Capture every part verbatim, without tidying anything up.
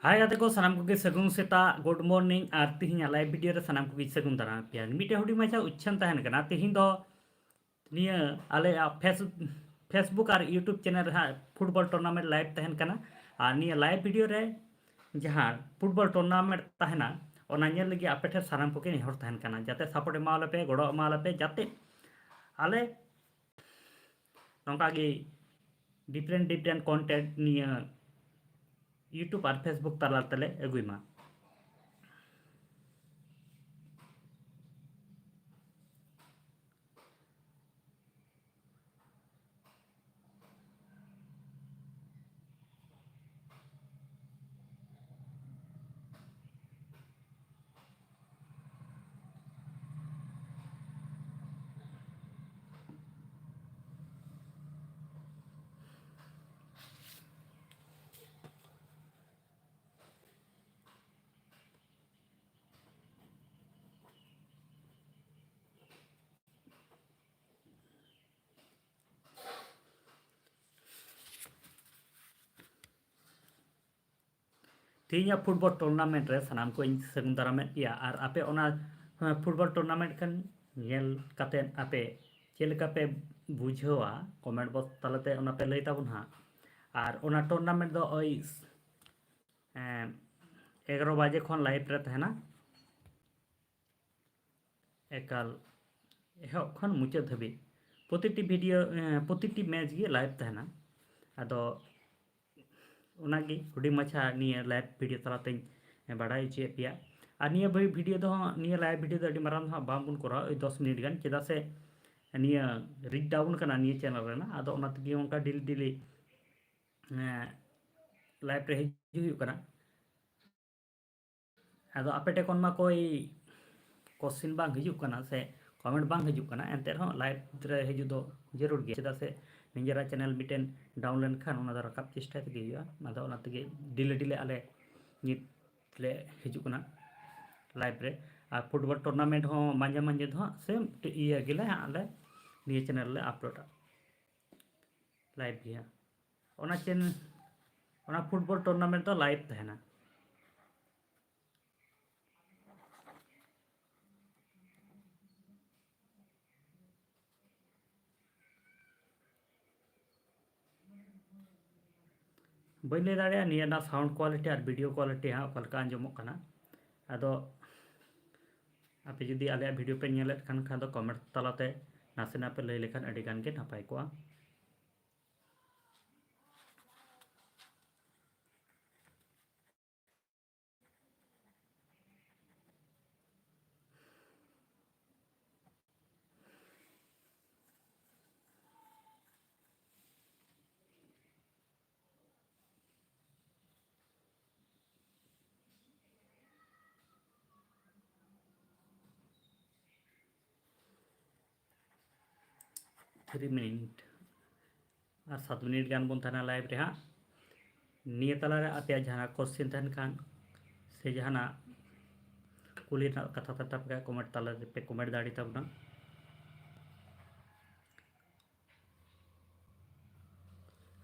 ᱦᱟᱭ ᱜᱟᱛᱮ ᱠᱚ, ᱥᱟᱱᱟᱢ ᱠᱚᱜᱮ ᱥᱟᱹᱜᱩᱱ ᱥᱮᱛᱟᱜ, good morning, ᱟᱨ ᱛᱤᱦᱤᱧᱟᱜ live video ᱨᱮ ᱥᱟᱱᱟᱢ ᱠᱚᱜᱮ ᱥᱟᱹᱜᱩᱱ ᱫᱟᱨᱟᱢ ᱯᱮᱭᱟ᱾ ᱢᱤᱫᱴᱮᱡ ᱦᱩᱰᱤᱧ ᱢᱟᱪᱷᱟ ᱩᱪᱷᱟᱹᱱ ᱛᱟᱦᱮᱱ ᱠᱟᱱᱟ, ᱛᱤᱦᱤᱧ ᱫᱚ ᱱᱤᱭᱟᱹ ᱟᱞᱮᱭᱟᱜ ᱯᱷᱮᱥ-, Facebook ᱟᱨ YouTube channel ᱨᱮ ᱦᱟᱸᱜ football tournament live ᱛᱟᱦᱮᱱ ᱠᱟᱱᱟ᱾ ᱟᱨ ᱱᱤᱭᱟᱹ live video ᱨᱮ ᱡᱟᱦᱟᱸ football tournament ᱛᱟᱦᱮᱱᱟ, ᱚᱱᱟ ᱧᱮᱞ ᱞᱟᱹᱜᱤᱫ ᱟᱯᱮ ᱴᱷᱮᱱ ᱥᱟᱱᱟᱢ ᱠᱚᱜᱮ ᱱᱮᱦᱚᱨ ᱛᱟᱦᱮᱱ ᱠᱟᱱᱟ, ᱡᱟᱛᱮ support ᱮᱢᱟᱣᱟᱞᱮᱯᱮ, ᱜᱚᱲᱚ ᱮᱢᱟᱣᱟᱞᱮᱯᱮ, ᱡᱟᱛᱮ ᱟᱞᱮ ᱱᱚᱝᱠᱟ ᱜᱮ different different content ᱱᱤᱭᱟᱹ YouTube ᱟᱨ Facebook ᱛᱟᱞᱟ ᱛᱮᱞᱮ ᱟᱹᱜᱩᱭ ᱢᱟ᱾ ᱛᱮᱦᱮᱧᱟᱜ football tournament ᱨᱮ ᱥᱟᱱᱟᱢ ᱠᱚᱧ ᱥᱟᱹᱜᱩᱱ ᱫᱟᱨᱟᱢᱮᱫ ᱯᱮᱭᱟ᱾ ᱟᱨ ᱟᱯᱮ ᱚᱱᱟ, ᱦᱮᱸ, football tournament ᱠᱷᱟᱱ ᱧᱮᱞ ᱠᱟᱛᱮᱫ ᱟᱯᱮ ᱪᱮᱫ ᱞᱮᱠᱟ ᱯᱮ ᱵᱩᱡᱷᱟᱹᱣᱟ, comment box ᱛᱟᱞᱟᱛᱮ ᱚᱱᱟ ᱯᱮ ᱞᱟᱹᱭ ᱛᱟᱵᱚᱱ ᱦᱟᱸᱜ᱾ ᱟᱨ ᱚᱱᱟ tournament ᱫᱚ ᱳᱭ, ᱮᱸ, ᱮᱜᱟᱨᱚ ᱵᱟᱡᱮ ᱠᱷᱚᱱ live ᱨᱮ ᱛᱟᱦᱮᱱᱟ᱾ ᱮᱠᱟᱞ ᱮᱦᱚᱵ ᱠᱷᱚᱱ ᱢᱩᱪᱟᱹᱫ ᱫᱷᱟᱹᱵᱤᱡ ᱯᱨᱚᱛᱤᱴᱤ video, ᱮᱸ, ᱯᱨᱚᱛᱤᱴᱤ match ᱜᱮ live ᱛᱟᱦᱮᱱᱟ᱾ ᱟᱫᱚ ᱚᱱᱟᱜᱮ ᱦᱩᱰᱤᱧ ᱢᱟᱪᱷᱟ ᱱᱤᱭᱟᱹ live video ᱛᱟᱞᱟᱛᱮᱧ ᱵᱟᱲᱟᱭ ᱦᱚᱪᱚᱭᱮᱫ ᱯᱮᱭᱟ᱾ ᱟᱨ ᱱᱤᱭᱟᱹ ᱵᱷᱤ-, video ᱫᱚ ᱦᱟᱸᱜ, ᱱᱤᱭᱟᱹ live video ᱫᱚ ᱟᱹᱰᱤ ᱢᱟᱨᱟᱝ ᱫᱚ ᱦᱟᱸᱜ ᱵᱟᱝᱵᱚᱱ ᱠᱚᱨᱟᱣᱟ, ᱳᱭ ᱫᱚᱥ ᱢᱤᱱᱤᱴ ᱜᱟᱱ, ᱪᱮᱫᱟᱜ ᱥᱮ ᱱᱤᱭᱟᱹ reach down ᱠᱟᱱᱟ ᱱᱤᱭᱟᱹ channel ᱨᱮᱱᱟᱜ᱾ ᱟᱫᱚ ᱚᱱᱟ ᱛᱮᱜᱮ ᱚᱱᱠᱟ daily daily, ᱮᱸ, live ᱨᱮ ᱦᱤᱡᱩᱜ ᱦᱩᱭᱩᱜ ᱠᱟᱱᱟ᱾ ᱟᱫᱚ ᱟᱯᱮ ᱴᱷᱮᱱ ᱠᱷᱚᱱ ᱢᱟ ᱠᱳᱭ question ᱵᱟᱝ ᱦᱤᱡᱩᱜ ᱠᱟᱱᱟ ᱥᱮ comment ᱵᱟᱝ ᱦᱤᱡᱩᱜ ᱠᱟᱱᱟ, ᱮᱱᱛᱮ ᱨᱮᱦᱚᱸ live ᱨᱮ ᱦᱤᱡᱩᱜ ᱫᱚ ᱡᱟᱹᱨᱩᱲ ᱜᱮᱭᱟ, ᱪᱮᱫᱟᱜ ᱥᱮ ᱱᱤᱡᱮᱨᱟᱜ channel ᱢᱤᱫᱴᱮᱱ down ᱞᱮᱱᱠᱷᱟᱱ ᱚᱱᱟ ᱫᱚ ᱨᱟᱠᱟᱵ ᱪᱮᱥᱴᱟ ᱛᱮᱜᱮ ᱦᱩᱭᱩᱜᱼᱟ᱾ ᱟᱫᱚ ᱚᱱᱟ ᱛᱮᱜᱮ ᱰᱤᱞᱮ ᱰᱤᱞᱮ ᱟᱞᱮ ᱱᱤᱛ ᱞᱮ ᱦᱤᱡᱩᱜ ᱠᱟᱱᱟ live ᱨᱮ᱾ ᱟᱨ football tournament ᱦᱚᱸ ᱢᱟᱡᱷᱮ ᱢᱟᱡᱷᱮ ᱫᱚ ᱦᱟᱸᱜ ᱥᱮ ᱤᱭᱟᱹ ᱜᱮᱞᱮ ᱦᱟᱸᱜ ᱞᱮ ᱱᱤᱭᱟᱹ channel ᱞᱮ uploadᱟ live ᱜᱮ ᱦᱟᱸᱜ᱾ ᱚᱱᱟ channel ᱚᱱᱟ ᱯᱷᱩᱴᱵᱚᱞ ᱴᱩᱨᱱᱟᱢᱮᱱᱴ ᱫᱚ ᱞᱟᱭᱤᱵᱷ ᱛᱟᱦᱮᱱᱟ᱾ ᱵᱟᱹᱧ ᱞᱟᱹᱭ ᱫᱟᱲᱮᱭᱟᱜᱼᱟ ᱱᱤᱭᱟᱹ ᱨᱮᱱᱟᱜ ᱥᱟᱣᱩᱱᱰ ᱠᱳᱣᱟᱞᱤᱴᱤ ᱟᱨ ᱵᱷᱤᱰᱤᱭᱳ ᱠᱳᱣᱟᱞᱤᱴᱤ ᱦᱟᱸᱜ ᱚᱠᱟ ᱞᱮᱠᱟ ᱟᱸᱡᱚᱢᱚᱜ ᱠᱟᱱᱟ᱾ ᱟᱫᱚ ᱟᱯᱮ ᱡᱩᱫᱤ ᱟᱞᱮᱭᱟᱜ ᱵᱷᱤᱰᱤᱭᱳ ᱯᱮ ᱧᱮᱞᱮᱫ ᱠᱟᱱ ᱠᱷᱟᱱ ᱫᱚ ᱠᱚᱢᱮᱱᱴ ᱛᱟᱞᱟᱛᱮ ᱱᱟᱥᱮᱱᱟᱜ ᱯᱮ ᱞᱟᱹᱭ ᱞᱮᱠᱷᱟᱱ ᱟᱹᱰᱤ ᱜᱟᱱ ᱜᱮ ᱱᱟᱯᱟᱭ ᱠᱚᱜᱼᱟ᱾ ᱛᱷᱨᱤ ᱢᱤᱱᱤᱴ ᱟᱨ ᱥᱟᱛ ᱢᱤᱱᱤᱴ ᱜᱟᱱ ᱵᱚᱱ ᱛᱟᱦᱮᱱᱟ ᱞᱟᱭᱤᱵᱷ ᱨᱮ ᱦᱟᱸᱜ᱾ ᱱᱤᱭᱟᱹ ᱛᱟᱞᱟᱨᱮ ᱟᱯᱮᱭᱟᱜ ᱡᱟᱦᱟᱱᱟᱜ ᱠᱚᱥᱪᱮᱱ ᱛᱟᱦᱮᱱ ᱠᱷᱟᱱ ᱥᱮ ᱡᱟᱦᱟᱱᱟᱜ ᱠᱩᱞᱤ ᱨᱮᱱᱟᱜ ᱠᱟᱛᱷᱟ ᱛᱟᱦᱮᱱ ᱛᱟᱯᱮ ᱠᱷᱟᱱ ᱠᱚᱢᱮᱱᱴ ᱛᱟᱞᱟ ᱨᱮᱯᱮ ᱠᱚᱢᱮᱱᱴ ᱫᱟᱲᱮ ᱛᱟᱵᱚᱱᱟ᱾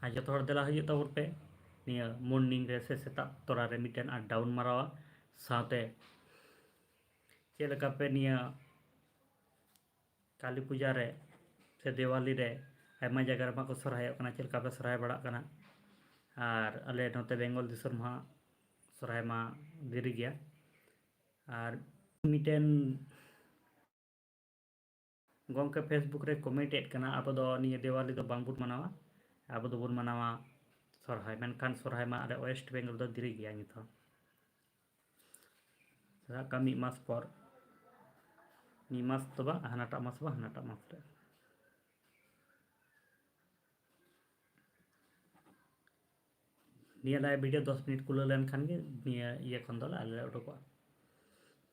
ᱟᱨ ᱡᱚᱛᱚ ᱦᱚᱲ ᱫᱮᱞᱟ ᱦᱤᱡᱩᱜ ᱛᱟᱵᱚᱱ ᱯᱮ ᱱᱤᱭᱟᱹ ᱢᱚᱨᱱᱤᱝ ᱨᱮ ᱥᱮ ᱥᱮᱛᱟᱜ ᱛᱚᱨᱟ ᱨᱮ ᱢᱤᱫᱴᱮᱱ ᱟᱰᱰᱟ ᱵᱚᱱ ᱢᱟᱨᱟᱣᱟ᱾ ᱥᱟᱶᱛᱮ ᱪᱮᱫ ᱞᱮᱠᱟ ᱯᱮ ᱱᱤᱭᱟᱹ ᱠᱟᱹᱞᱤ ᱯᱩᱡᱟ ᱨᱮ ᱥᱮ ᱫᱮᱣᱟᱞᱤ ᱨᱮ ᱟᱭᱢᱟ ᱡᱟᱭᱜᱟ ᱨᱮᱢᱟ ᱠᱚ ᱥᱚᱨᱦᱟᱭᱚᱜ ᱠᱟᱱᱟ, ᱪᱮᱫ ᱞᱮᱠᱟ ᱯᱮ ᱥᱚᱨᱦᱟᱭ ᱵᱟᱲᱟᱜ ᱠᱟᱱᱟ? ᱟᱨ ᱟᱞᱮ ᱱᱚᱛᱮ ᱵᱮᱝᱜᱚᱞ ᱫᱤᱥᱚᱢ ᱦᱚᱸ ᱥᱚᱨᱦᱟᱭ ᱢᱟ ᱫᱮᱨᱤ ᱜᱮᱭᱟ᱾ ᱟᱨ ᱢᱤᱫᱴᱮᱱ ᱜᱚᱢᱠᱮ Facebook ᱨᱮ ᱠᱚᱢᱮᱱᱴ ᱮᱫ ᱠᱟᱱᱟ, ᱟᱵᱚ ᱫᱚ ᱱᱤᱭᱟᱹ ᱫᱮᱣᱟᱞᱤ ᱫᱚ ᱵᱟᱝᱵᱚᱱ ᱢᱟᱱᱟᱣᱟ, ᱟᱵᱚ ᱫᱚᱵᱚᱱ ᱢᱟᱱᱟᱣᱟ ᱥᱚᱨᱦᱟᱭ᱾ ᱢᱮᱱᱠᱷᱟᱱ ᱥᱚᱨᱦᱟᱭ ᱢᱟ ᱟᱞᱮ ᱳᱭᱮᱥᱴ ᱵᱮᱝᱜᱚᱞ ᱫᱚ ᱫᱮᱨᱤ ᱜᱮᱭᱟ ᱱᱤᱛ ᱦᱚᱸ᱾ ᱥᱟᱵ ᱠᱟᱜ ᱢᱤᱫ ᱢᱟᱥ ᱯᱚᱨ, ᱢᱤᱫ ᱢᱟᱥ ᱫᱚ ᱵᱟᱝ, ᱦᱟᱱᱟᱴᱟᱜ ᱢᱟᱥ ᱵᱟᱝ, ᱦᱟᱱᱟᱴᱟᱜ ᱢᱟᱥ ᱨᱮ᱾ ᱱᱤᱭᱟᱹ ᱞᱟᱭᱤᱵᱷ ᱵᱷᱤᱰᱤᱭᱳ ᱫᱚᱥ ᱢᱤᱱᱤᱴ ᱠᱩᱞᱟᱹᱣ ᱞᱮᱱᱠᱷᱟᱱ ᱜᱮ ᱱᱤᱭᱟᱹ ᱤᱭᱟᱹ ᱠᱷᱚᱱ ᱫᱚ ᱟᱞᱮ ᱞᱮ ᱩᱰᱩᱠᱚᱜᱼᱟ᱾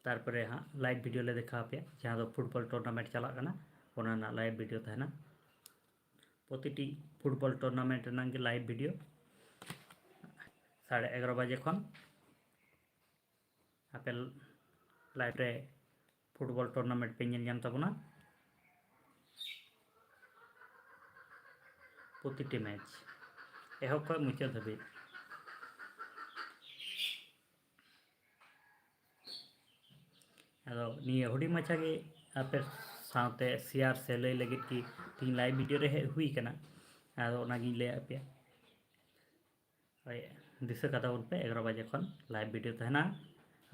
ᱛᱟᱨᱯᱚᱨᱮ ᱦᱟᱸᱜ ᱞᱟᱭᱤᱵᱷ ᱵᱷᱤᱰᱤᱭᱳ ᱞᱮ ᱫᱮᱠᱷᱟᱣ ᱟᱯᱮᱭᱟ, ᱡᱟᱦᱟᱸ ᱫᱚ ᱯᱷᱩᱴᱵᱚᱞ ᱴᱩᱨᱱᱟᱢᱮᱱᱴ ᱪᱟᱞᱟᱜ ᱠᱟᱱᱟ, ᱚᱱᱟ ᱨᱮᱱᱟᱜ ᱞᱟᱭᱤᱵᱷ ᱵᱷᱤᱰᱤᱭᱳ ᱛᱟᱦᱮᱱᱟ᱾ ᱯᱨᱚᱛᱤᱴᱤ ᱯᱷᱩᱴᱵᱚᱞ ᱴᱩᱨᱱᱟᱢᱮᱱᱴ ᱨᱮᱱᱟᱜ ᱜᱮ ᱞᱟᱭᱤᱵᱷ ᱵᱷᱤᱰᱤᱭᱳ ᱥᱟᱲᱮ ᱮᱜᱟᱨᱚ ᱵᱟᱡᱮ ᱠᱷᱚᱱ ᱟᱯᱮ ᱞᱟᱭᱤᱵᱷ ᱨᱮ ᱯᱷᱩᱴᱵᱚᱞ ᱴᱩᱨᱱᱟᱢᱮᱱᱴ ᱯᱮ ᱧᱮᱞ ᱧᱟᱢ ᱛᱟᱵᱚᱱᱟ᱾ ᱯᱨᱚᱛᱤᱴᱤ ᱢᱮᱪ ᱮᱦᱚᱵ ᱠᱷᱚᱱ ᱢᱩᱪᱟᱹᱫ ᱫᱷᱟᱹᱵᱤᱡ ᱱᱤᱭᱟᱹ ᱦᱩᱰᱤᱧ ᱢᱟᱪᱷᱟ ᱜᱮ ᱟᱯᱮ ᱥᱟᱶᱛᱮ ᱥᱮᱭᱟᱨ ᱥᱮ ᱞᱟᱹᱭ ᱞᱟᱹᱜᱤᱫ ᱜᱮ ᱛᱤᱦᱤᱧ ᱞᱟᱭᱤᱵᱷ ᱵᱷᱤᱰᱤᱭᱳ ᱨᱮ ᱦᱮᱡ ᱦᱩᱭ ᱠᱟᱱᱟ᱾ ᱟᱫᱚ ᱚᱱᱟᱜᱤᱧ ᱞᱟᱹᱭᱟᱫ ᱯᱮᱭᱟ᱾ ᱦᱳᱭ, ᱫᱤᱥᱟᱹ ᱠᱟᱛᱟ ᱵᱚᱱ ᱯᱮ, ᱮᱜᱟᱨᱚ ᱵᱟᱡᱮ ᱠᱷᱚᱱ ᱞᱟᱭᱤᱵᱷ ᱵᱷᱤᱰᱤᱭᱳ ᱛᱟᱦᱮᱱᱟ᱾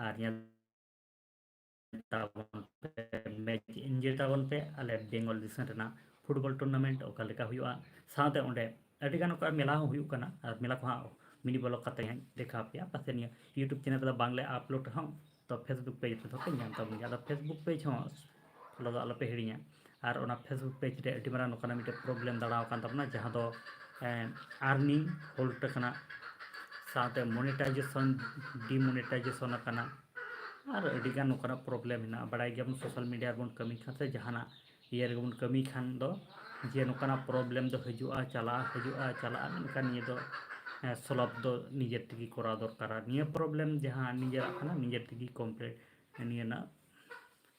ᱟᱨ ᱧᱮᱞ ᱛᱟᱵᱚᱱ ᱯᱮ, ᱢᱮᱪ ᱤᱧ ᱡᱮ ᱛᱟᱵᱚᱱ ᱯᱮ, ᱟᱞᱮ ᱵᱮᱝᱜᱚᱞ ᱫᱤᱥᱚᱢ ᱨᱮᱱᱟᱜ ᱯᱷᱩᱴᱵᱚᱞ ᱴᱩᱨᱱᱟᱢᱮᱱᱴ ᱚᱠᱟ ᱞᱮᱠᱟ ᱦᱩᱭᱩᱜᱼᱟ, ᱥᱟᱶᱛᱮ ᱚᱸᱰᱮ ᱟᱹᱰᱤ ᱜᱟᱱ ᱚᱱᱠᱟ ᱢᱮᱞᱟ ᱦᱚᱸ ᱦᱩᱭᱩᱜ ᱠᱟᱱᱟ᱾ ᱟᱨ ᱢᱮᱞᱟ ᱠᱚᱦᱚᱸ ᱢᱤᱱᱤ ᱵᱞᱚᱜ ᱠᱟᱛᱮ ᱦᱟᱸᱜ ᱫᱮᱠᱷᱟᱣ ᱯᱮᱭᱟ᱾ ᱯᱟᱥᱮ ᱱᱤᱭᱟᱹ YouTube ᱪᱮᱱᱮᱞ ᱨᱮᱫᱚ ᱵᱟᱝᱞᱮ ᱟᱯᱞᱳᱰ ᱨᱮᱦᱚᱸ, ᱛᱚ Facebook ᱯᱮᱡᱽ ᱨᱮᱫᱚ ᱯᱮ ᱧᱟᱢ ᱛᱟᱵᱚᱱ ᱜᱮᱭᱟ᱾ ᱟᱫᱚ Facebook ᱯᱮᱡᱽ ᱦᱚᱸ ᱯᱷᱚᱞᱳ ᱫᱚ ᱟᱞᱚᱯᱮ ᱦᱤᱲᱤᱧᱟ᱾ ᱟᱨ ᱚᱱᱟ Facebook ᱯᱮᱡᱽ ᱨᱮ ᱟᱹᱰᱤ ᱢᱟᱨᱟᱝ ᱱᱚᱝᱠᱟᱱᱟᱜ ᱢᱤᱫᱴᱮᱱ ᱯᱨᱚᱵᱞᱮᱢ ᱫᱟᱲᱟᱣ ᱟᱠᱟᱱ ᱛᱟᱵᱚᱱᱟ, ᱡᱟᱦᱟᱸ ᱫᱚ ᱟᱨᱱᱤᱝ ᱦᱳᱞᱰ ᱟᱠᱟᱱᱟ, ᱥᱟᱶᱛᱮ ᱢᱚᱱᱮᱴᱟᱭᱡᱮᱥᱚᱱ ᱰᱤᱢᱚᱱᱮᱴᱟᱭᱡᱮᱥᱚᱱ ᱟᱠᱟᱱᱟ᱾ ᱟᱨ ᱟᱹᱰᱤ ᱜᱟᱱ ᱱᱚᱝᱠᱟᱱᱟᱜ ᱯᱨᱚᱵᱞᱮᱢ ᱦᱮᱱᱟᱜᱼᱟ᱾ ᱵᱟᱲᱟᱭ ᱜᱮᱭᱟᱵᱚᱱ, ᱥᱳᱥᱟᱞ ᱢᱤᱰᱤᱭᱟ ᱨᱮᱵᱚᱱ ᱠᱟᱹᱢᱤ ᱠᱷᱟᱱ ᱥᱮ ᱡᱟᱦᱟᱱᱟᱜ ᱤᱭᱟᱹ ᱨᱮᱜᱮ ᱵᱚᱱ ᱠᱟᱹᱢᱤ ᱠᱷᱟᱱ ᱫᱚ, ᱡᱮ ᱱᱚᱝᱠᱟᱱᱟᱜ ᱯᱨᱚᱵᱞᱮᱢ ᱫᱚ ᱦᱤᱡᱩᱜᱼᱟ, ᱪᱟᱞᱟᱜᱼᱟ, ᱦᱤᱡᱩᱜᱼᱟ, ᱪᱟᱞᱟᱜᱼᱟ, ᱢᱮᱱᱠᱷᱟᱱ ᱱᱤᱭᱟᱹ ᱫᱚ ᱥᱚᱞᱵᱷ ᱫᱚ ᱱᱤᱡᱮ ᱛᱮᱜᱮ ᱠᱚᱨᱟᱣ ᱫᱚᱨᱠᱟᱨᱟ᱾ ᱱᱤᱭᱟᱹ ᱯᱨᱚᱵᱞᱮᱢ ᱡᱟᱦᱟᱸ ᱱᱤᱡᱮᱨᱟᱜ ᱠᱟᱱᱟ, ᱱᱤᱡᱮ ᱛᱮᱜᱮ ᱠᱚᱢᱯᱞᱤᱴ, ᱱᱤᱭᱟᱹ ᱨᱮᱱᱟᱜ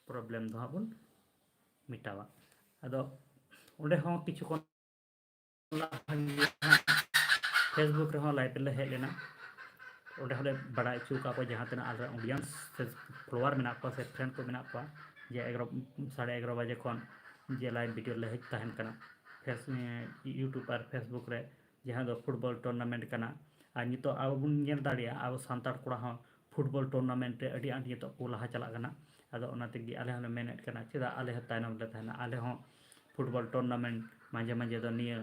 ᱯᱨᱚᱵᱞᱮᱢ ᱫᱚ ᱦᱟᱸᱜ ᱵᱚᱱ ᱢᱮᱴᱟᱣᱟ᱾ ᱟᱫᱚ ᱚᱸᱰᱮ ᱦᱚᱸ ᱠᱤᱪᱷᱩ ᱠᱷᱚᱱ ᱞᱟᱦᱟ ᱜᱮ ᱦᱟᱸᱜ Facebook ᱨᱮᱦᱚᱸ ᱞᱟᱭᱤᱵᱷ ᱨᱮᱞᱮ ᱦᱮᱡ ᱞᱮᱱᱟ᱾ ᱚᱸᱰᱮ ᱦᱚᱸᱞᱮ ᱵᱟᱲᱟᱭ ᱦᱚᱪᱚ ᱟᱠᱟᱫ ᱠᱚᱣᱟ, ᱡᱟᱦᱟᱸ ᱛᱤᱱᱟᱹᱜ ᱟᱞᱮ ᱚᱰᱤᱭᱮᱱᱥ ᱥᱮ ᱯᱷᱚᱞᱳᱣᱟᱨ ᱢᱮᱱᱟᱜ ᱠᱚᱣᱟ ᱥᱮ ᱯᱷᱨᱮᱱᱰ ᱠᱚ ᱢᱮᱱᱟᱜ ᱠᱚᱣᱟ, ᱡᱮ ᱮᱜᱟᱨᱚ, ᱥᱟᱲᱮ ᱮᱜᱟᱨᱚ ᱵᱟᱡᱮ ᱠᱷᱚᱱ ᱡᱮ ᱞᱟᱭᱤᱵᱷ ᱵᱷᱤᱰᱤᱭᱳ ᱞᱮ ᱦᱮᱡ ᱛᱟᱦᱮᱱ ᱠᱟᱱᱟ ᱯᱷᱮᱥ-, YouTube ᱟᱨ Facebook ᱨᱮ, ᱡᱟᱦᱟᱸ ᱫᱚ ᱯᱷᱩᱴᱵᱚᱞ ᱴᱩᱨᱱᱟᱢᱮᱱᱴ ᱠᱟᱱᱟ᱾ ᱟᱨ ᱱᱤᱛᱚᱜ ᱟᱵᱚ ᱵᱚᱱ ᱧᱮᱞ ᱫᱟᱲᱮᱭᱟᱜᱼᱟ, ᱟᱵᱚ ᱥᱟᱱᱛᱟᱲ ᱠᱚᱲᱟ ᱦᱚᱸ ᱯᱷᱩᱴᱵᱚᱞ ᱴᱩᱨᱱᱟᱢᱮᱱᱴ ᱨᱮ ᱟᱹᱰᱤ ᱟᱸᱴ ᱱᱤᱛᱚᱜ ᱠᱚ ᱞᱟᱦᱟ ᱪᱟᱞᱟᱜ ᱠᱟᱱᱟ᱾ ᱟᱫᱚ ᱚᱱᱟ ᱛᱮᱜᱮ ᱟᱞᱮ ᱦᱚᱸᱞᱮ ᱢᱮᱱᱮᱫ ᱠᱟᱱᱟ, ᱪᱮᱫᱟᱜ ᱟᱞᱮ ᱦᱚᱸ ᱛᱟᱭᱱᱚᱢ ᱞᱮ ᱛᱟᱦᱮᱱᱟ? ᱟᱞᱮ ᱦᱚᱸ ᱯᱷᱩᱴᱵᱚᱞ ᱴᱩᱨᱱᱟᱢᱮᱱᱴ ᱢᱟᱡᱷᱮ ᱢᱟᱡᱷᱮ ᱫᱚ ᱱᱤᱭᱟᱹ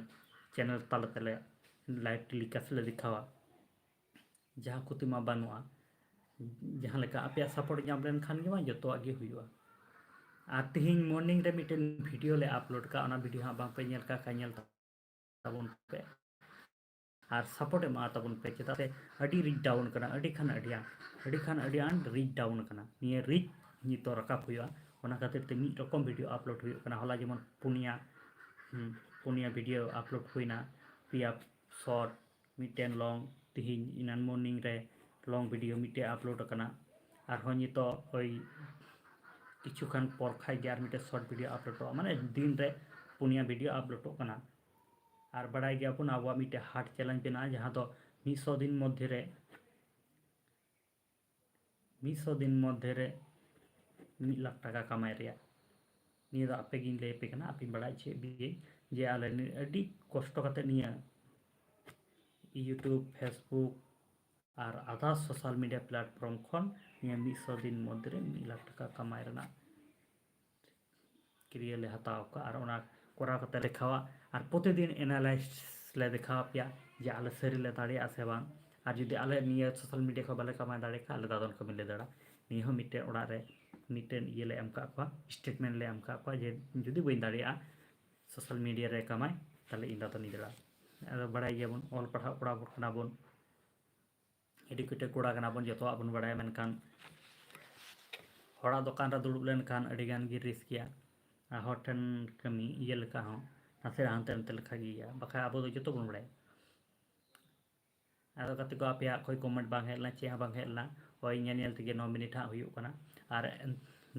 ᱪᱮᱱᱮᱞ ᱛᱟᱞᱟ ᱛᱮᱞᱮ ᱞᱟᱭᱤᱵᱷ ᱴᱮᱞᱤᱠᱟᱥᱴ ᱞᱮ ᱫᱮᱠᱷᱟᱣᱟ, ᱡᱟᱦᱟᱸ ᱠᱷᱚᱛᱤ ᱢᱟ ᱵᱟᱹᱱᱩᱜᱼᱟ᱾ ᱡᱟᱦᱟᱸ ᱞᱮᱠᱟ ᱟᱯᱮᱭᱟᱜ ᱥᱟᱯᱳᱨᱴ ᱧᱟᱢ ᱞᱮᱱᱠᱷᱟᱱ ᱜᱮ ᱢᱟ ᱡᱚᱛᱚᱣᱟᱜ ᱜᱮ ᱦᱩᱭᱩᱜᱼᱟ᱾ ᱟᱨ ᱛᱤᱦᱤᱧ ᱢᱚᱨᱱᱤᱝ ᱨᱮ ᱢᱤᱫᱴᱮᱱ ᱵᱷᱤᱰᱤᱭᱳ ᱞᱮ ᱟᱯᱞᱳᱰ ᱠᱟᱜᱼᱟ, ᱚᱱᱟ ᱵᱷᱤᱰᱤᱭᱳ ᱦᱟᱸᱜ ᱵᱟᱝᱯᱮ ᱧᱮᱞ ᱠᱟᱜ ᱠᱷᱟᱱ ᱧᱮᱞ ᱛᱟᱵᱚᱱ ᱯᱮ ᱟᱨ ᱥᱟᱯᱳᱨᱴ ᱮᱢᱟ ᱛᱟᱵᱚᱱ ᱯᱮ, ᱪᱮᱫᱟᱜ ᱥᱮ ᱟᱹᱰᱤ ᱨᱤᱪ ᱰᱟᱣᱩᱱ ᱠᱟᱱᱟ, ᱟᱹᱰᱤ ᱠᱷᱟᱱ ᱟᱹᱰᱤ ᱟᱸᱴ, ᱟᱹᱰᱤ ᱠᱷᱟᱱ ᱟᱹᱰᱤ ᱟᱸᱴ ᱨᱤᱪ ᱰᱟᱣᱩᱱ ᱠᱟᱱᱟ᱾ ᱱᱤᱭᱟᱹ ᱨᱤᱪ ᱱᱤᱛᱚᱜ ᱨᱟᱠᱟᱵ ᱦᱩᱭᱩᱜᱼᱟ, ᱚᱱᱟ ᱠᱷᱟᱹᱛᱤᱨ ᱛᱮ ᱢᱤᱫ ᱨᱚᱠᱚᱢ ᱵᱷᱤᱰᱤᱭᱳ ᱟᱯᱞᱳᱰ ᱦᱩᱭᱩᱜ ᱠᱟᱱᱟ᱾ ᱦᱚᱞᱟ ᱡᱮᱢᱚᱱ ᱯᱩᱱᱭᱟ, ᱦᱩᱸ, ᱯᱩᱱᱭᱟ ᱵᱷᱤᱰᱤᱭᱳ ᱟᱯᱞᱳᱰ ᱦᱩᱭᱱᱟ, ᱯᱮᱭᱟ ᱥᱚᱨᱴ, ᱢᱤᱫᱴᱮᱱ ᱞᱚᱝ, ᱛᱤᱦᱤᱧ ᱮᱱᱟᱱ ᱢᱚᱨᱱᱤᱝ ᱨᱮ ᱞᱚᱝ ᱵᱷᱤᱰᱤᱭᱳ ᱢᱤᱫᱴᱮᱡ ᱟᱯᱞᱳᱰ ᱟᱠᱟᱱᱟ᱾ ᱟᱨᱦᱚᱸ ᱱᱤᱛᱚᱜ ᱳᱭ ᱠᱤᱪᱷᱩ ᱠᱷᱟᱱ ᱯᱚᱨ ᱠᱷᱟᱡ ᱜᱮ ᱟᱨ ᱢᱤᱫᱴᱮᱡ ᱥᱚᱨᱴ ᱵᱷᱤᱰᱤᱭᱳ ᱟᱯᱞᱳᱰᱚᱜᱼᱟ, ᱢᱟᱱᱮ ᱫᱤᱱ ᱨᱮ ᱯᱩᱱᱭᱟ ᱵᱷᱤᱰᱤᱭᱳ ᱟᱯᱞᱳᱰᱚᱜ ᱠᱟᱱᱟ᱾ ᱟᱨ ᱵᱟᱲᱟᱭ ᱜᱮᱭᱟᱵᱚᱱ ᱟᱵᱚᱣᱟᱜ ᱢᱤᱫᱴᱮᱡ ᱦᱟᱨᱰ ᱪᱮᱞᱮᱧᱡᱽ ᱢᱮᱱᱟᱜᱼᱟ, ᱡᱟᱦᱟᱸ ᱫᱚ ᱢᱤᱫ ᱥᱚ ᱫᱤᱱ ᱢᱚᱫᱽᱫᱷᱮ ᱨᱮ, ᱢᱤᱫ ᱥᱚ ᱫᱤᱱ ᱢᱚᱫᱽᱫᱷᱮ ᱨᱮ ᱢᱤᱫ ᱞᱟᱠᱷ ᱴᱟᱠᱟ ᱠᱟᱢᱟᱭ ᱨᱮᱭᱟᱜ᱾ ᱱᱤᱭᱟᱹ ᱫᱚ ᱟᱯᱮ ᱜᱤᱧ ᱞᱟᱹᱭ ᱟᱯᱮ ᱠᱟᱱᱟ, ᱟᱯᱮᱧ ᱵᱟᱲᱟᱭ ᱦᱚᱪᱚᱭᱮᱫ ᱯᱮᱭᱟᱹᱧ ᱡᱮ ᱟᱞᱮ ᱱᱤ-, ᱟᱹᱰᱤ ᱠᱚᱥᱴᱚ ᱠᱟᱛᱮ ᱱᱤᱭᱟᱹ YouTube, Facebook ᱟᱨ other social media platform ᱠᱷᱚᱱ ᱱᱤᱭᱟᱹ ᱢᱤᱫ ᱥᱚ ᱫᱤᱱ ᱢᱚᱫᱽᱫᱷᱮ ᱨᱮ ᱢᱤᱫ ᱞᱟᱠᱷ ᱴᱟᱠᱟ ᱠᱟᱢᱟᱭ ᱨᱮᱱᱟᱜ ᱠᱨᱤᱭᱟ ᱞᱮ ᱦᱟᱛᱟᱣ ᱟᱠᱟᱫᱼᱟ᱾ ᱟᱨ ᱚᱱᱟ ᱠᱚᱨᱟᱣ ᱠᱟᱛᱮ ᱞᱮ ᱫᱮᱠᱷᱟᱣᱟ, ᱟᱨ ᱯᱨᱚᱛᱤᱫᱤᱱ analysis ᱞᱮ ᱫᱮᱠᱷᱟᱣ ᱟᱯᱮᱭᱟ ᱡᱮ ᱟᱞᱮ ᱥᱟᱹᱨᱤ ᱞᱮ ᱫᱟᱲᱮᱭᱟᱜᱼᱟ ᱥᱮ ᱵᱟᱝ᱾ ᱟᱨ ᱡᱩᱫᱤ ᱟᱞᱮ ᱱᱤᱭᱟᱹ social media ᱠᱷᱚᱱ ᱵᱟᱞᱮ ᱠᱟᱢᱟᱣ ᱫᱟᱲᱮ ᱠᱷᱟᱱ, ᱟᱞᱮ ᱫᱟᱫᱚᱱ ᱠᱟᱹᱢᱤ ᱞᱮ ᱫᱟᱹᱲᱟ᱾ ᱱᱤᱭᱟᱹ ᱦᱚᱸ ᱢᱤᱫᱴᱮᱱ ᱚᱲᱟᱜ ᱨᱮ ᱢᱤᱫᱴᱮᱱ ᱤᱭᱟᱹ ᱞᱮ ᱮᱢ ᱠᱟᱜ ᱠᱚᱣᱟ, statement ᱞᱮ ᱮᱢ ᱠᱟᱜ ᱠᱚᱣᱟ ᱡᱮ ᱡᱩᱫᱤ ᱵᱟᱹᱧ ᱫᱟᱲᱮᱭᱟᱜᱼᱟ social media ᱨᱮ ᱠᱟᱢᱟᱭ, ᱛᱟᱦᱞᱮ ᱤᱧ ᱫᱟᱫᱚᱱᱤᱧ ᱫᱟᱹᱲᱟ᱾ ᱟᱫᱚ ᱵᱟᱲᱟᱭ ᱜᱮᱭᱟᱵᱚᱱ, ᱚᱞ ᱯᱟᱲᱦᱟᱣ ᱠᱚᱲᱟ ᱦᱚᱯᱚᱱ ᱠᱟᱱᱟ ᱵᱚᱱ, educated ᱠᱚᱲᱟ ᱠᱟᱱᱟ ᱵᱚᱱ, ᱡᱚᱛᱚᱣᱟᱜ ᱵᱚᱱ ᱵᱟᱲᱟᱭᱟ, ᱢᱮᱱᱠᱷᱟᱱ ᱦᱚᱲᱟᱜ ᱫᱚᱠᱟᱱ ᱨᱮ ᱫᱩᱲᱩᱵ ᱞᱮᱱᱠᱷᱟᱱ ᱟᱹᱰᱤ ᱜᱟᱱ ᱜᱮ risk ᱜᱮᱭᱟ᱾ ᱟᱨ ᱦᱚᱲ ᱴᱷᱮᱱ ᱠᱟᱹᱢᱤ ᱤᱭᱟᱹ ᱞᱮᱠᱟ ᱦᱚᱸ ᱱᱟᱥᱮ ᱦᱟᱱᱛᱮ ᱱᱟᱛᱮ ᱞᱮᱠᱷᱟ ᱜᱮ ᱤᱭᱟᱹᱜᱼᱟ, ᱵᱟᱠᱷᱟᱡ ᱟᱵᱚ ᱫᱚ ᱡᱚᱛᱚ ᱵᱚᱱ ᱵᱟᱲᱟᱭᱟ᱾ ᱟᱫᱚ ᱜᱟᱛᱮ ᱠᱚ, ᱟᱯᱮᱭᱟᱜ ᱚᱠᱚᱭ comment ᱵᱟᱝ ᱦᱮᱡ ᱞᱮᱱᱟ, ᱪᱮᱫ ᱦᱚᱸ ᱵᱟᱝ ᱦᱮᱡ ᱞᱮᱱᱟ, ᱳᱭ ᱧᱮᱞ ᱧᱮᱞ ᱛᱮᱜᱮ ᱱᱚ ᱢᱤᱱᱤᱴ ᱦᱟᱸᱜ ᱦᱩᱭᱩᱜ ᱠᱟᱱᱟ, ᱟᱨ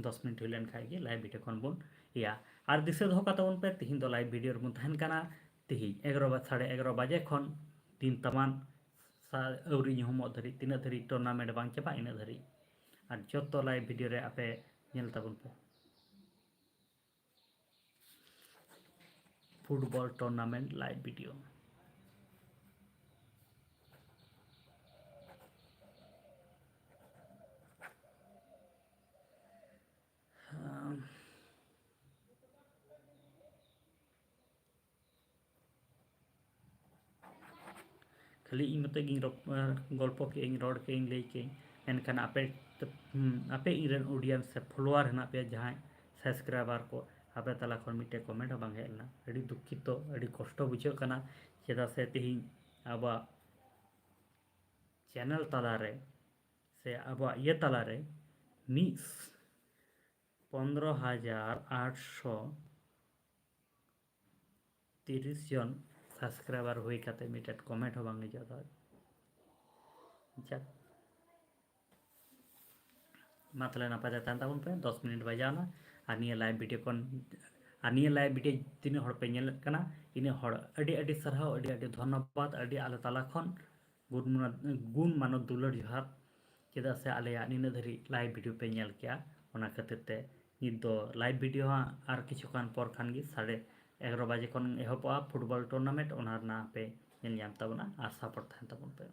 ᱫᱚᱥ ᱢᱤᱱᱤᱴ ᱦᱩᱭ ᱞᱮᱱ ᱠᱷᱟᱡ ᱜᱮ live video ᱠᱷᱚᱱ ᱵᱚᱱ ᱤᱭᱟ᱾ ᱟᱨ ᱫᱤᱥᱟᱹ ᱫᱚᱦᱚ ᱠᱟᱛᱟ ᱵᱚᱱ ᱯᱮ, ᱛᱤᱦᱤᱧ ᱫᱚ live video ᱨᱮᱵᱚᱱ ᱛᱟᱦᱮᱱ ᱠᱟᱱᱟ, ᱛᱤᱦᱤᱧ ᱮᱜᱟᱨᱚ ᱵᱟ-, ᱥᱟᱲᱮ ᱮᱜᱟᱨᱚ ᱵᱟᱡᱮ ᱠᱷᱚᱱ ᱫᱤᱱ ᱛᱟᱢᱟᱱ ᱥᱟ-, ᱟᱹᱣᱨᱤ ᱧᱩᱦᱩᱢᱚᱜ ᱫᱷᱟᱹᱨᱤᱡ, ᱛᱤᱱᱟᱹᱜ ᱫᱷᱟᱹᱨᱤᱡ tournament ᱵᱟᱝ ᱪᱟᱵᱟᱜ, ᱤᱱᱟᱹᱜ ᱫᱷᱟᱹᱨᱤᱡ᱾ ᱟᱨ ᱡᱚᱛᱚ live video ᱨᱮ ᱟᱯᱮ ᱧᱮᱞ ᱛᱟᱵᱚᱱ ᱯᱮ᱾ Football tournament live video. ᱠᱷᱟᱹᱞᱤ ᱤᱧ ᱢᱚᱛᱚ ᱜᱤᱧ ᱨᱚᱯ-, ᱜᱚᱞᱯᱚ ᱠᱮᱜ ᱟᱹᱧ, ᱨᱚᱲ ᱠᱮᱜ ᱟᱹᱧ, ᱞᱟᱹᱭ ᱠᱮᱜ ᱟᱹᱧ, ᱢᱮᱱᱠᱷᱟᱱ ᱟᱯᱮ, ᱦᱩᱸ, ᱟᱯᱮ ᱤᱧ ᱨᱮᱱ audience ᱥᱮ follower ᱦᱮᱱᱟᱜ ᱯᱮᱭᱟ, ᱡᱟᱦᱟᱸᱭ subscriber ᱠᱚ, ᱟᱯᱮ ᱛᱟᱞᱟ ᱠᱷᱚᱱ ᱢᱤᱫᱴᱮᱡ comment ᱦᱚᱸ ᱵᱟᱝ ᱦᱮᱡ ᱞᱮᱱᱟ᱾ ᱟᱹᱰᱤ ᱫᱩᱠᱠᱷᱤᱛᱚ, ᱟᱹᱰᱤ ᱠᱚᱥᱴᱚ ᱵᱩᱡᱷᱟᱹᱜ ᱠᱟᱱᱟ, ᱪᱮᱫᱟᱜ ᱥᱮ ᱛᱮᱦᱮᱧ ᱟᱵᱚᱣᱟᱜ channel ᱛᱟᱞᱟᱨᱮ ᱥᱮ ᱟᱵᱚᱣᱟᱜ ᱤᱭᱟᱹ ᱛᱟᱞᱟᱨᱮ ᱢᱤᱫ, ᱯᱚᱱᱫᱽᱨᱚ ᱦᱟᱡᱟᱨ ᱟᱴᱥᱚ ᱛᱤᱨᱤᱥ ᱡᱚᱱ subscriber ᱦᱩᱭ ᱠᱟᱛᱮ ᱢᱤᱫᱴᱮᱱ comment ᱦᱚᱸ ᱵᱟᱝ ᱦᱤᱡᱩᱜᱼᱟ᱾ ᱛᱚ ᱡᱟᱠ, ᱢᱟ ᱛᱟᱦᱞᱮ ᱱᱟᱯᱟᱭ ᱛᱮ ᱛᱟᱦᱮᱱ ᱛᱟᱵᱚᱱ ᱯᱮ᱾ ᱫᱚᱥ ᱢᱤᱱᱤᱴ ᱵᱟᱡᱟᱣ ᱮᱱᱟ, ᱟᱨ ᱱᱤᱭᱟᱹ live video ᱠᱷᱚᱱ, ᱟᱨ ᱱᱤᱭᱟᱹ live video ᱛᱤᱱᱟᱹᱜ ᱦᱚᱲ ᱯᱮ ᱧᱮᱞᱮᱫ ᱠᱟᱱᱟ, ᱤᱱᱟᱹᱜ ᱦᱚᱲ ᱟᱹᱰᱤ ᱟᱹᱰᱤ ᱥᱟᱨᱦᱟᱣ, ᱟᱹᱰᱤ ᱟᱹᱰᱤ ᱫᱷᱚᱱᱱᱚᱵᱟᱫ, ᱟᱹᱰᱤ ᱟᱞᱮ ᱛᱟᱞᱟ ᱠᱷᱚᱱ ᱜᱩᱱ ᱢᱟᱱᱚᱛ, ᱜᱩᱱ ᱢᱟᱱᱚᱛ ᱫᱩᱞᱟᱹᱲ ᱡᱚᱦᱟᱨ, ᱪᱮᱫᱟᱜ ᱥᱮ ᱟᱞᱮᱭᱟᱜ ᱱᱤᱱᱟᱹᱜ ᱫᱷᱟᱹᱨᱤᱡ live video ᱯᱮ ᱧᱮᱞ ᱠᱮᱜᱼᱟ᱾ ᱚᱱᱟ ᱠᱷᱟᱹᱛᱤᱨ ᱛᱮ ᱱᱤᱛ ᱫᱚ live video ᱦᱟᱸᱜ ᱟᱨ ᱠᱤᱪᱷᱩ ᱠᱷᱟᱱ ᱯᱚᱨ ᱠᱷᱟᱱ ᱜᱮ ᱥᱟᱲᱮ ᱮᱜᱟᱨᱚ ᱵᱟᱡᱮ ᱠᱷᱚᱱ ᱮᱦᱚᱵᱚᱜᱼᱟ ᱯᱷᱩᱴᱵᱚᱞ tournament, ᱚᱱᱟ ᱨᱮᱱᱟᱜ ᱯᱮ ᱧᱮᱞ ᱧᱟᱢ ᱛᱟᱵᱚᱱᱟ ᱟᱨ support ᱛᱟᱦᱮᱱ ᱛᱟᱵᱚᱱ ᱯᱮ᱾